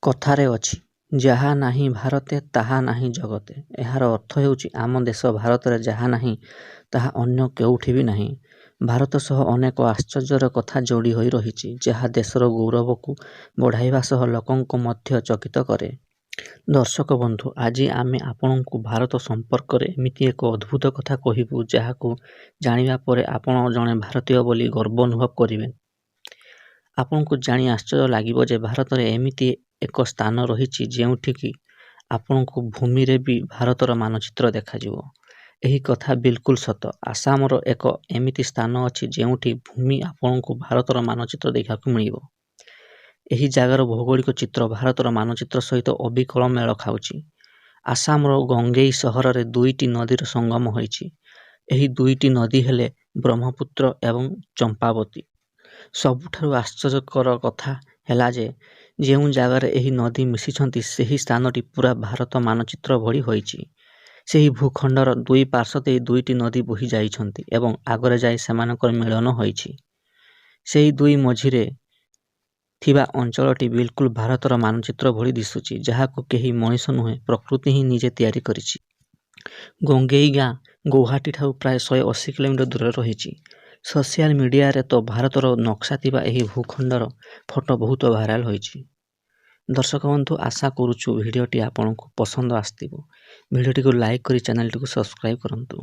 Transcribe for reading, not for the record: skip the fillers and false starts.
କଥାରେ ଅଛି ଯାହା ନାହିଁ ଭାରତେ ତାହା ନାହିଁ ଜଗତେ। ଏହାର ଅର୍ଥ ହେଉଛି ଆମ ଦେଶ ଭାରତରେ ଯାହା ନାହିଁ ତାହା ଅନ୍ୟ କେଉଁଠି ବି ନାହିଁ। ଭାରତ ସହ ଅନେକ ଆଶ୍ଚର୍ଯ୍ୟର କଥା ଯୋଡ଼ି ହୋଇ ରହିଛି, ଯାହା ଦେଶର ଗୌରବକୁ ବଢ଼ାଇବା ସହ ଲୋକଙ୍କୁ ମଧ୍ୟ ଚକିତ କରେ। ଦର୍ଶକ ବନ୍ଧୁ, ଆଜି ଆମେ ଆପଣଙ୍କୁ ଭାରତ ସମ୍ପର୍କରେ ଏମିତି ଏକ ଅଦ୍ଭୁତ କଥା କହିବୁ, ଯାହାକୁ ଜାଣିବା ପରେ ଆପଣ ଜଣେ ଭାରତୀୟ ବୋଲି ଗର୍ବ ଅନୁଭବ କରିବେ। ଆପଣଙ୍କୁ ଜାଣି ଆଶ୍ଚର୍ଯ୍ୟ ଲାଗିବ ଯେ ଭାରତରେ ଏମିତି ଏକ ସ୍ଥାନ ରହିଛି, ଯେଉଁଠିକି ଆପଣଙ୍କୁ ଭୂମିରେ ବି ଭାରତର ମାନଚିତ୍ର ଦେଖାଯିବ। ଏହି କଥା ବିଲକୁଲ ସତ। ଆସାମର ଏକ ଏମିତି ସ୍ଥାନ ଅଛି, ଯେଉଁଠି ଭୂମି ଆପଣଙ୍କୁ ଭାରତର ମାନଚିତ୍ର ଦେଖିବାକୁ ମିଳିବ। ଏହି ଜାଗାର ଭୌଗୋଳିକ ଚିତ୍ର ଭାରତର ମାନଚିତ୍ର ସହିତ ଅବିକଳ ମେଳ ଖାଉଛି। ଆସାମର ଗୋଙ୍ଗାଇ ସହରରେ ଦୁଇଟି ନଦୀର ସଙ୍ଗମ ହୋଇଛି। ଏହି ଦୁଇଟି ନଦୀ ହେଲେ ବ୍ରହ୍ମପୁତ୍ର ଏବଂ ଚମ୍ପାବତୀ। ସବୁଠାରୁ ଆଶ୍ଚର୍ଯ୍ୟକର କଥା ହେଲା ଯେ ଯେଉଁ ଜାଗାରେ ଏହି ନଦୀ ମିଶିଛନ୍ତି, ସେହି ସ୍ଥାନଟି ପୂରା ଭାରତ ମାନଚିତ୍ର ଭଳି ହୋଇଛି। ସେହି ଭୂଖଣ୍ଡର ଦୁଇ ପାର୍ଶ୍ୱ ଦେଇ ଦୁଇଟି ନଦୀ ବୋହି ଯାଇଛନ୍ତି ଏବଂ ଆଗରେ ଯାଇ ସେମାନଙ୍କର ମିଳନ ହୋଇଛି। ସେହି ଦୁଇ ମଝିରେ ଥିବା ଅଞ୍ଚଳଟି ବିଲକୁଲ ଭାରତର ମାନଚିତ୍ର ଭଳି ଦିଶୁଛି, ଯାହାକୁ କେହି ମଣିଷ ନୁହେଁ, ପ୍ରକୃତି ହିଁ ନିଜେ ତିଆରି କରିଛି। ଗୋଙ୍ଗେଇ ଗାଁ ଗୌହାଟୀଠାରୁ ପ୍ରାୟ 180 କିଲୋମିଟର ଦୂରରେ ରହିଛି। ସୋସିଆଲ ମିଡିଆରେ ତ ଭାରତର ନକ୍ସା ଥିବା ଏହି ଭୂଖଣ୍ଡର ଫଟୋ ବହୁତ ଭାଇରାଲ ହୋଇଛି। ଦର୍ଶକ ବନ୍ଧୁ, ଆଶା କରୁଛୁ ଭିଡ଼ିଓଟି ଆପଣଙ୍କୁ ପସନ୍ଦ ଆସିଥିବ। ଭିଡ଼ିଓଟିକୁ ଲାଇକ୍ କରି ଚ୍ୟାନେଲଟିକୁ ସବସ୍କ୍ରାଇବ୍ କରନ୍ତୁ।